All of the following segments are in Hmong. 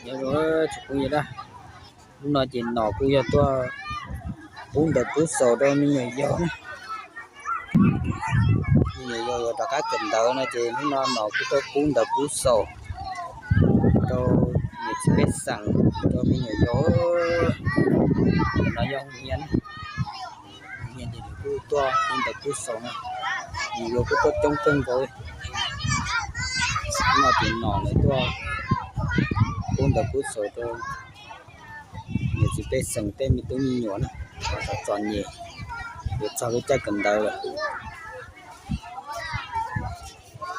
Nyob zoo tsoom phooj ywg, hnub no ces Nom kuj yog tuaj pub ntawv pub xaus rau me nyuam yaus na. Me nyuam yaus yuav rov qab kawm ntawv no ces hnub no Nom kuj tuaj pub ntawv pub xaus rau niam txiv pej xeem, rau me nyuam yaus. Ntawm no yog hoo hiav, hoo hiav ces kuj tuaj pub ntawv pub xaus no, me nyuam yaus kuj tuaj coob kawg nkaus li. Hnub no ces Nom lawv tuaj pub ntawv pub xaus rau niam txiv pej xeem tej me tub me nyuam na, txom txom nyem yuav txog lub caij kawm ntawv lawm.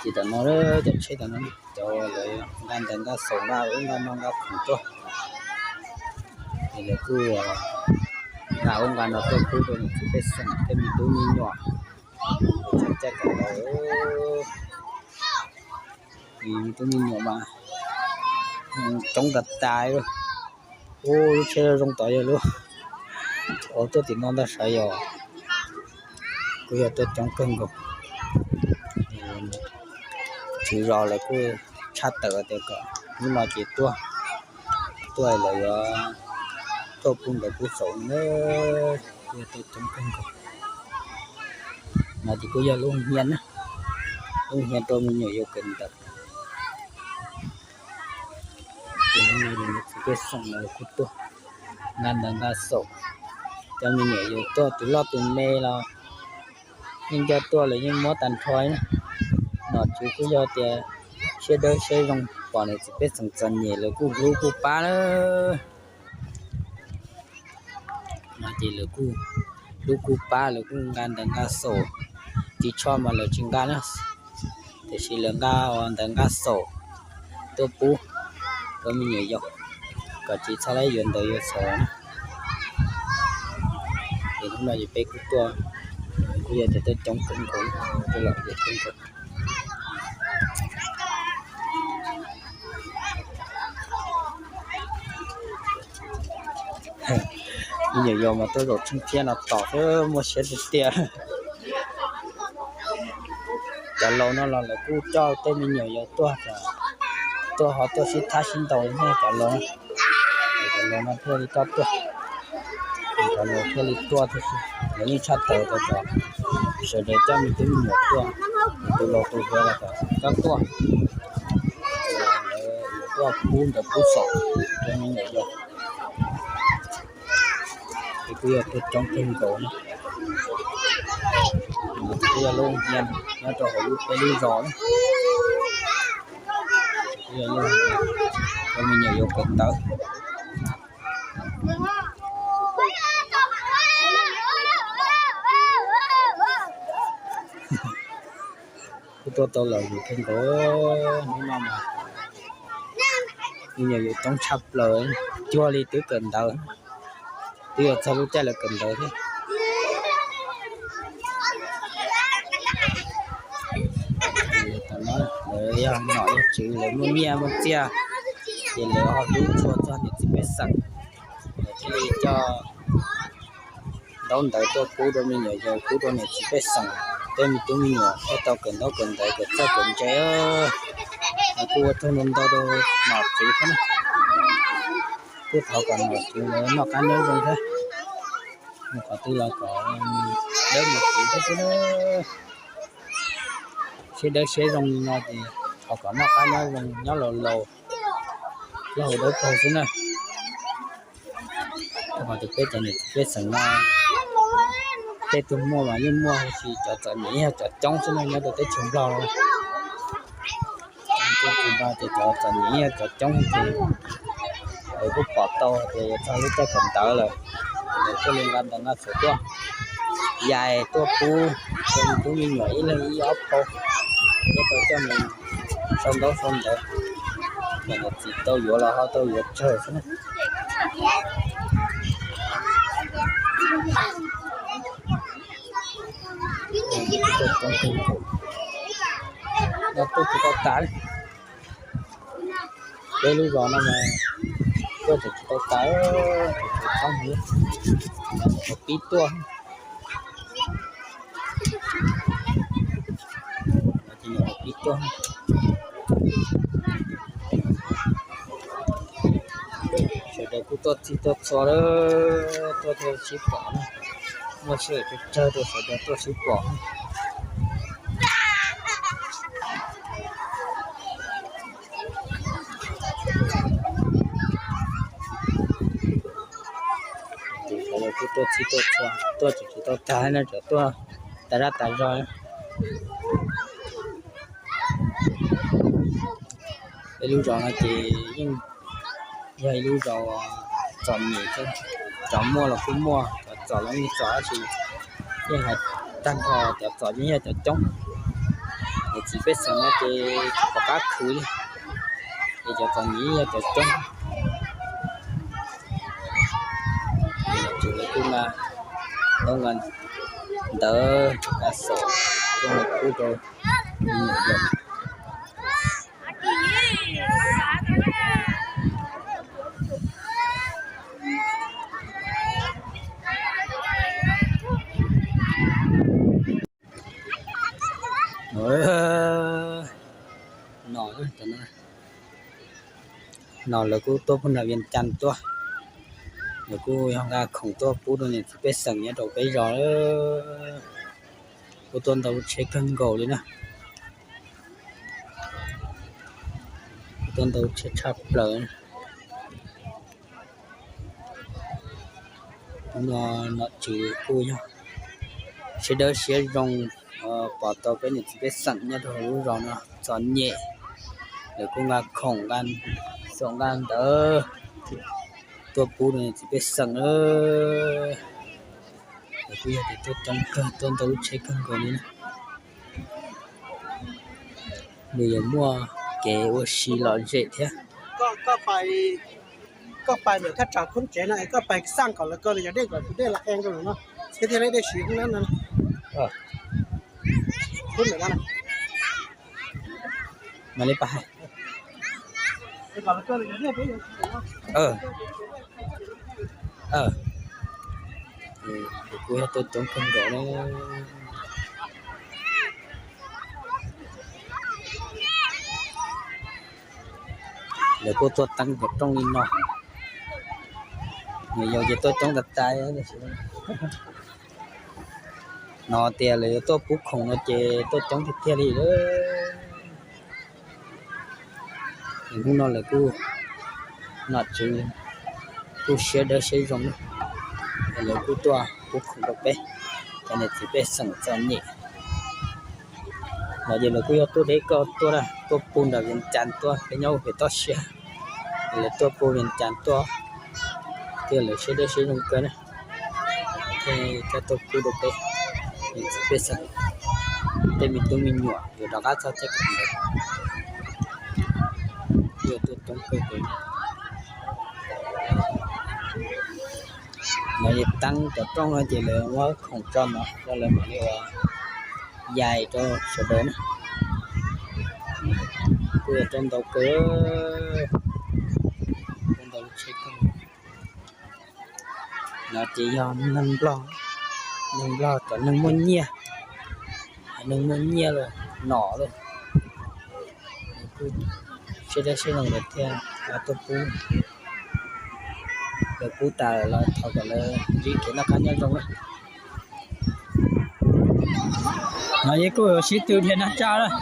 Ces tam no cov tsheb tam no cov lawv nqa ntawv nqa xaus nqa ub nqa no nqa khoom tuaj, ces lawv kuj nqa ub nqa no tuaj pub rau niam txiv pej xeem tej me tub me nyuam txog caij kawm ntawv. Me tub me nyuam mas coob tas tas li. Ub, lub tsheb zoo tod yog lub uas tuaj tim no ntag, sav yog kuj yog tuaj coob kawg nkaus. Tswv zos lawv kuj tshaj tawm tias kom hnub no ces tuaj, tuaj lawv yuav tuaj pub ntawv pub xaus na, kuj yog tuaj coob kawg nkaus. No ces kuj yog lub hoo hiav na, lub hoo hiav rau me nyuam yaus kawm ntawv. Ces hnub no niam txiv pej xeem lawv kuj tuaj nqa ntawv nqa xaus, cov me nyuam yaus tuaj tus loj tus me los yeej nco tuaj lawv yeej muab tag nrho na. Nom tswv kuj yog tias siab dawb siab zoo, pom niam txiv pej xeem txom nyem lawv kuj hlub kuj pab na. No ces lawv kuj hlub kuj pab, lawv kuj nqa ntawv nqa xaus. Ris tsho mas lawv tsis nqa na, tiam sis lawv nqa ntawv nqa xaus tuaj pub rau me nyuam yaus kom tsis txhob laib yuav ntawv yuav xaus na. Ces hnub no ces peb kuj tuaj, kuj yog tias tuaj coob kawg nkaus, tuaj los coob kawg nkaus. Me nyuam yaus mas tuaj zaum tsheej thiab no tom xwb, muaj siab tiag tiag. Cov laus no los lawv kuj coj tej me nyuam yaus tuaj, tuaj ho tuaj sib thab sib ntaus thiab cov laus. Cov laus no thiaj li coj tuaj, cov laus thiaj li tuaj thiab xwb. Lawv yeej tshaj tawm rau cov sawv daws coj me tub me nyuam tuaj, tus laus tus hluas los kom coj tuaj. Lawv tuaj pub ntawv pub xaus rau me nyuam yaus. Ces kuj yog tuaj coob kawg nkaus na. Kuj yog lub hoo hiav nyob rau hauv lub peb lub zos na. Kuj yog lub hoo hiav rau me nyuam yaus kawm ntawv. Kuj tuaj tau lom zem kawg nkaus hnub no mas me nyuam yaus coob tshaj plaws, cuag li twb kawm ntawv, twb yuav txog lub caij lawv kawm ntawv thiab. Lawv yog nom yog tswv, lawv muaj nyiaj muaj txiaj, ces lawv ho hlub tshua txog niam txiv pej xeem, lawv thiaj li coj ntaub ntawv tuaj pub rau me nyuam yaus, pub rau niam txiv pej xeem, tej me tub me nyuam thiaj tau kawm ntaub kawm ntawv kawm txawj kawm ntse. Lawv kuj ua tsaug ntau ntau rau nom tswv thiab na. Kuj thov kom nom tswv lawv noj qab nyob zoo thiab, mus qhov twg los kom dawb mus khwv thiab xwb na. Siab dawb siab zoo li no ces thov kom noj qab nyob zoo, nyob laus laus, plaub hau dawb paug xwb na. Thov kom tus peb cov niam txiv pej xeem no, tej tug muaj mas yeej muaj, tab sis cov txom nyem yog cov coob xwb na nyob rau teb chaws Nplog no. Teb chaws Nplog ces cov txom nyem yog cov coob ces lawv kuj pom tau tias yuav txog lub caij kawm ntawv lawm, lawv thiaj li nqa ntawv nqa xov tuaj, yais tuaj pub rau me tub me nyuam ib leeg ib ob phau, thiab tau coj mus sau ntaub sau ntawv, kom niam txiv tau yuav los ho tau yuav tsawg xwb na. No tuaj tsis tau tas li. Peb lub zos no mas tuaj tseem tsis tau tas, tseem tsis tau tas, pib tuaj, pib tuaj. Tuaj txhij tuaj txhua lawm, tuaj tuaj sib pom na. Muaj sij hawm tsawg tsawg rau sawv daws tuaj sib pom. Ces sawv daws kuj tuaj txhij tuaj txhua, tuaj tsis tsis tau tag na, tseem tuaj tas zaj tas zog. Ib lub zos no ces yeej yog ib lub zos txom nyem thiab, cov muaj los kuj muaj, cov txom los yeej txom tab sis yeej hais tag nrho cov txom yeej yog cov coob. Niam txiv pej xeem no ces tsis pom qab khwv li, ces cov txom nyem yeej yog cov coob. Ces lawv kuj nqa ntaub nqa ntawv nqa xov tuaj mus pub rau me nyuam yaus. No, no lawv kuj tuaj pug nram Vias Cas tuaj, lawv kuj yog nqa khoom tuaj pub rau niam txiv pej xeem nyob rau peb zos. Kuj tuaj ntau tsheb kawg nkaus li na, kuj tuaj ntau tsheb tshaj plaws. Hnub no nom tswv kuj yog siab dawb siab zoo pom tau peb niam txiv pej xeem nyob rau hauv lub zos no txom nyem, lawv kuj nqa khoom nqa xov nqa ntawv tuaj pub rau niam txiv pej xeem na. Lawv kuj yog tias tuaj coob kawg, tuaj ntau lub tsheb kawg nkaus li na. Nws yuav muaj kev ua si lom zem thiab. Koj pais ntawm thaj tsam khoob tsev no es koj pais xaj kom lawv ko los yog dej kom tus dej los qee rau lawm no, thiaj thiaj li dej siv hoob nab no. Mam li pais hais. Kuj yog tuaj coob kawg nkaus na. Lawv kuj tuaj teeb cov rooj li no. Nws yog ces tuaj coob tas tas. No tias lawv yuav tuaj pub khoom no ces tuaj coob tiag tiag li lawm. Hnub no lawv kuj, nom tswv kuj siab dawb siab zoo, lawv kuj tuaj pub khoom rau peb cov niam txiv pej xeem txom nyem. No ces lawv kuj yog tuaj deb koj tuaj na, tuaj pug nram Vias Cas tuaj, peb nyob pem toj siab, lawv tuaj pug Vias Cas tuaj, thiab lawv siab dawb siab zoo kawg na. Thiaj tuaj pub rau peb niam txiv pej xeem, tej me tub me nyuam yuav rov qab txog tej kom ntawd. Kuj yog tuaj coob kawg. No ces teeb cov rooj no ces lawv muab khoom tso no rau lawv mam li ua yais rau sawv daws na. Kuj yog tuaj ntau kawg, tuaj ntau lub tsheb kawg. No ces yog neeg Nplog, neeg Nplog cov neeg muaj nyiaj, neeg muaj nyiaj los nom lawm. Siab dawb siab zoo lawm thiaj tuaj pub, lawv pub tas los thov kom lawv ntsib kev noj qab nyob zoo na. No yeej kuj sib tw dhia nag tsa lawm.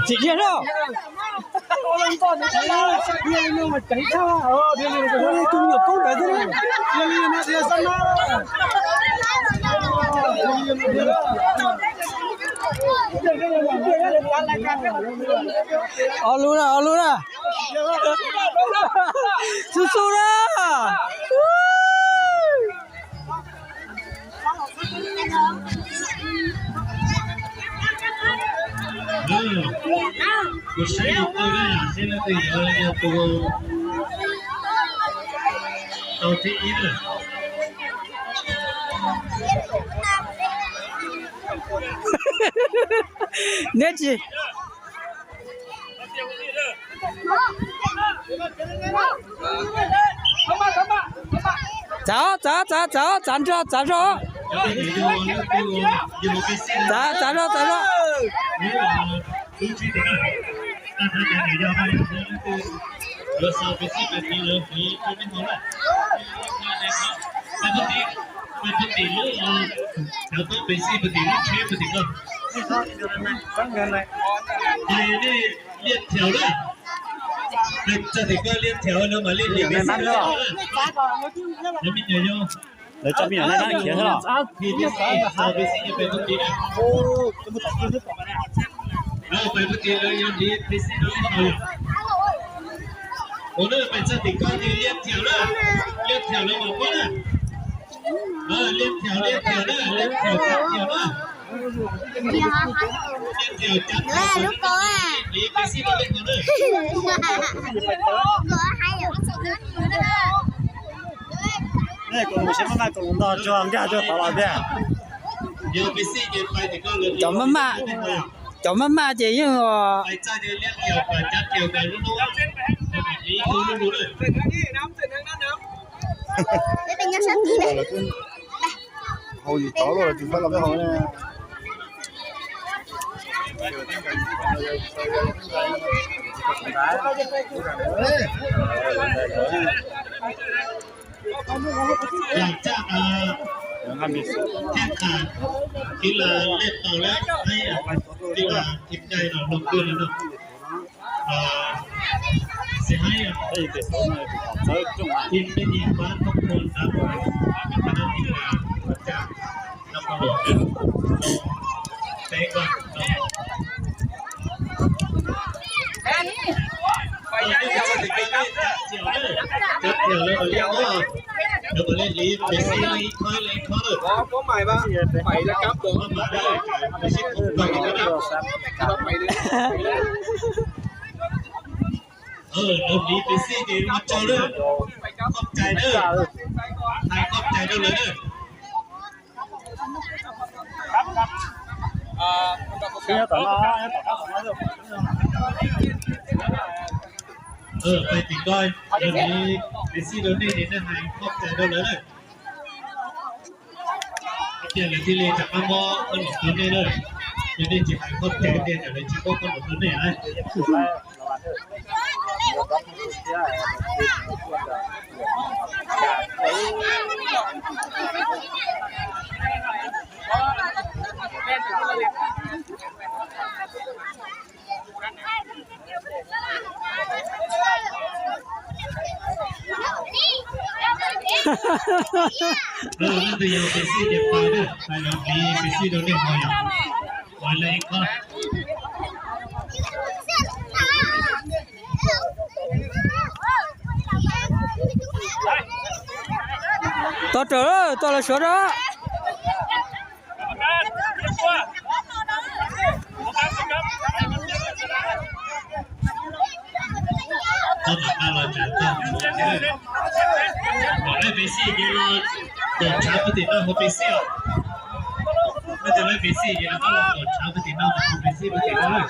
Tsis dhia lawm. Ob lub na, ob lub na. Xub xub na. Neb tsis Txav, txav, txav, txav, txav nrho, txav zog. Txav, txav zog, txav zog. Tag nrho cov nyuam yaus no yog leej twg yuav xaus pes xij pes tiv lawv hliv rau nej haus na. Pais puag tim, pais puag tim lub, cov tub pes xij puag tim lub tsheb puag tim ko. Pais nej liaj thiaus na. Txog tim ko liaj thiaus lawv mam li hliv pes xij rau nej haus na. Cov me nyuam yaus, lawv cov me nyuam yaus khiav xwb los. Hliv pes xij, xaus pes xij ces pais puag tim na. Pais puag tim lawv yuav hliv pes xij rau nej haus yom. Ua na, pais txog tim ko ces liaj thiaus na, liaj thiaus lawv mam muab na. Liaj thiaus, liaj thiaus na, liaj thiaus, liaj thiaus na. Liaj thiaus cab thiaus, hliv pes xij rau nej haus na. Nej kom mus seb maj maj kom mus ntog tsuag nkag tsuag tod los tiag. Cov maj maj, cov maj maj ces yeej Hau yus tod los tsis faib los peb hau na. Lam txaj thiaj qas, thiab las lej taus lawm, thiab las thib cai los loo kuj li no. Xij haib, tim peb nyuam pab thoob qhua nrad, peb ko, cov thiaum lawv mam li ob, lawv mam li hliv pes xij ib khob li ib khob lawm. Lawv hliv pes xij ces ua tsaug lawm, koj cai na, hais koj cai rau lawv na. Pais tim ko, lawv hliv pes xij rau nej ces nej hais koj cai rau lawv na. Tias lawv thiaj li rov qab muab koj los rau nej na. Yog nej tsis hais koj cai tias lawv tsis muab koj los rau nej na. Leej twg yog pes xij ces pais na, pais los hliv pes xij rau nej haus yom. Ua li ko. Tau raws, tau los suav rau. Koj mam nqa los tseem tag, kom lawv pes xij ces los tuam tshav puag tim no haus pes xij os. Koj cov lawv pes xij ces los koj los tuam tshav puag tim no haus pes xij puag tim no.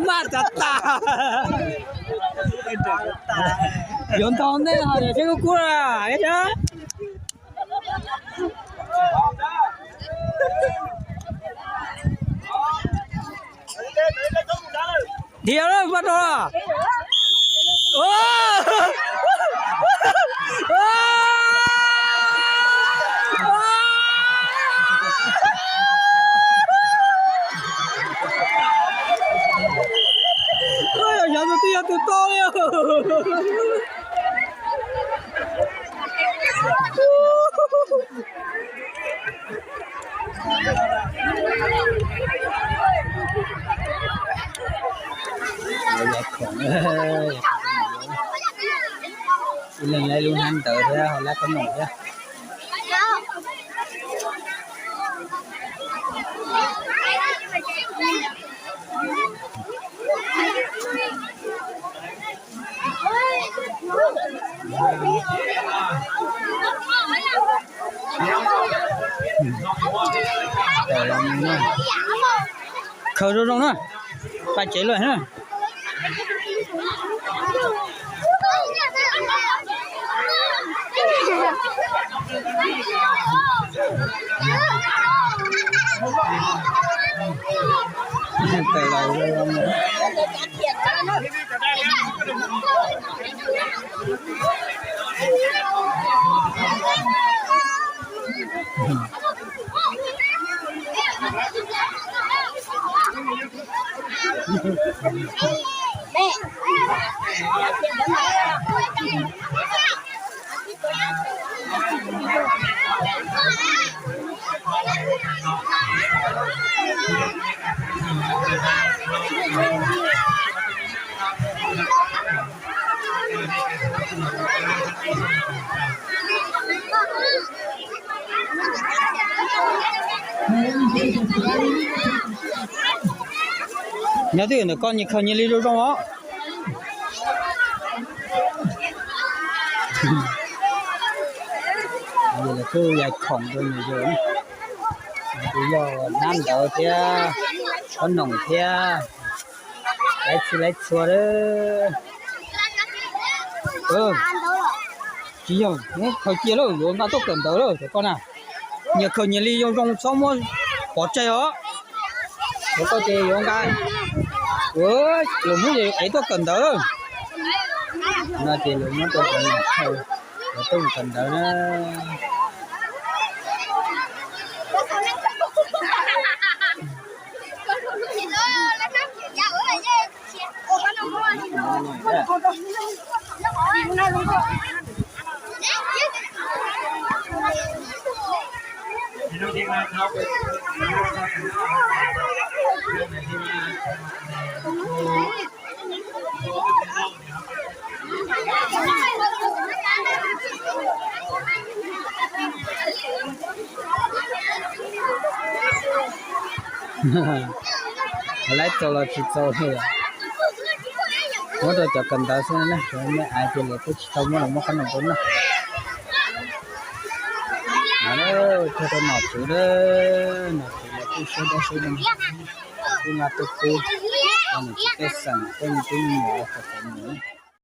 Maj tas tas. Yuav ntaus nej ho yog seb kub kub a. Dhia lawm, pab rau. Xyov tus twg yog tus tau li. Ib leeg lawv lub hnab ntawd thiab ho lab khaub noom thiab. Khaws zoo zoo na, pais tsev lawm na. Tawm los. Nyob twj ywm ntawm koj nyias khaws nyias li zoo zoo os. Lawv kuj yais khoom rau nws yug, tus yog hnab ntawd thiab qhob noom thiab, laib txhij laib txhua lawm. Tsis yog, khaws cia lawm, yuav nqa tuaj kawm ntawv lawm cov koj na. Nyias khaws nyias li zoo zoo txhob muab pov tseg os. Cov koj ces yuav nqa, lus hnub ces ev tuaj kawm ntawv lawm. No ces lawv muab rau cov niam khaws, cov tuaj mus kawm ntawv na. Laib txaus los tsis txaus li, muab rau cov kawm ntawv xwb na, cov me aiv ces lawv kuj tsis tau muab los muab qhob noom rau noj. Cog rau nom tswv, nom tswv los kuj siab dawb siab zoo, kuj nqa tuaj pub rau niam txiv pej xeem, peb me tub me nyuam, cov poj niam.